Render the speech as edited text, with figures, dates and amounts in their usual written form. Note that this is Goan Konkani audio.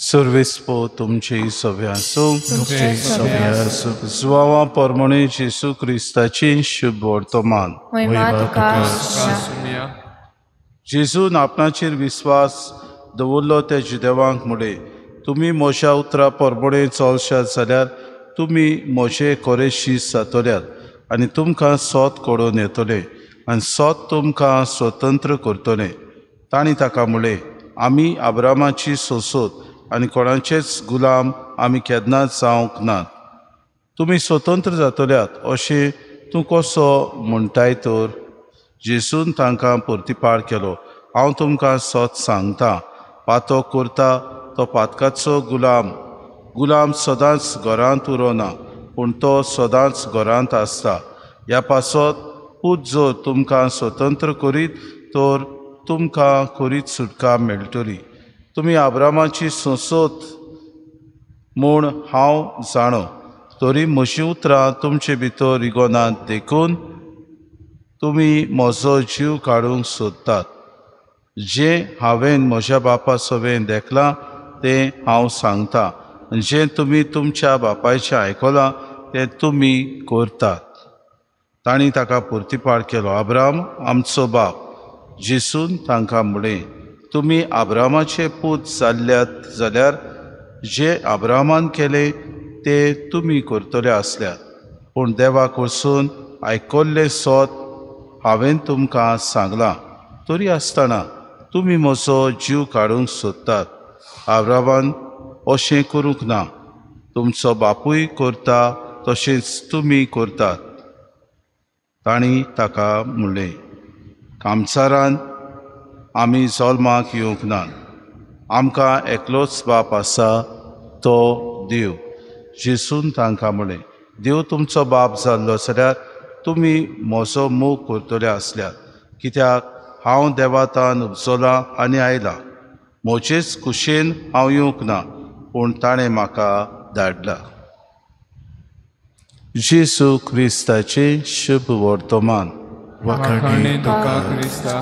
सर्वेस्पो तुमचे सगळे आसूं. जुवांवा परमणे जेसू क्रिस्ताची शुभ वर्तमान. जेजून आपणाचेर विस्वास दवरलो त्या जुदेवांक म्हळें, तुमी म्हज्या उतरां परमणे चलशात जाल्यार तुमी म्हजे खरे शीस जातल्यात आनी तुमकां सोत कळोवन येतलें आनी सोत तुमकां स्वतंत्र करतलें. तांणी ताका म्हळें, आमी आब्रामाची सोंसोत आनी कोणाचेच गुलाम आमी केन्नाच जावंक नात. तुमी स्वतंत्र जातल्यात अशें तूं कसो म्हणटाय तर? जेजून तांकां प्रतिपाळ केलो, हांव तुमकां सत सांगता, पातो करता तो पातकाचो गुलाम. गुलाम सदांच घरांत उरना, पूण तो सदांच घरांत आसता. ह्या पासत पूत जर तुमकां स्वतंत्र करीत तर तुमकां खरीच सुटका मेळटली. तुमी आब्रामाची सोंसोत म्हूण हांव जाणो, तरी म्हजीं उतरां तुमचे भितर रिगोनात देखून तुमी म्हजो जीव काडूंक सोदतात. जें हांवें म्हज्या बापा सवें देखलां तें हांव सांगता, जें तुमी तुमच्या बापायचें आयकलां तें तुमी करतात. तांणी ताका प्रतिपाळ केलो, आब्राम आमचो बाप. जेसून तांकां म्हळें, तुमी आब्रामाचे पूत जाल्ल्यात जाल्यार जे आब्रामान केलें ते तुमी करतले आसल्यात. पूण देवा कडसून आयकल्लें सोत हांवें तुमकां सांगलां, तरी आसतना तुमी म्हजो जीव काडूंक सोदतात. आब्रामान अशें करूंक ना, तुमचो बापूय करता तशेंच तुमी करतात. तांणी ताका म्हणलें, कामसारान आमी जल्माक येवंक नात, आमकां एकलोच बाप आसा, तो देव. जेसून तांकां म्हणलें, देव तुमचो बाप जाल्लो जाल्यार तुमी म्हजो मोग करतले आसल्यात, कित्याक हांव देवातान उपजलां आनी आयलां. म्हजेच कुशेन हांव येवंक ना, पूण ताणें म्हाका धाडला. जेजू क्रिस्ताचें शुभ वर्तमान. वाखाणे तुका क्रिस्ता.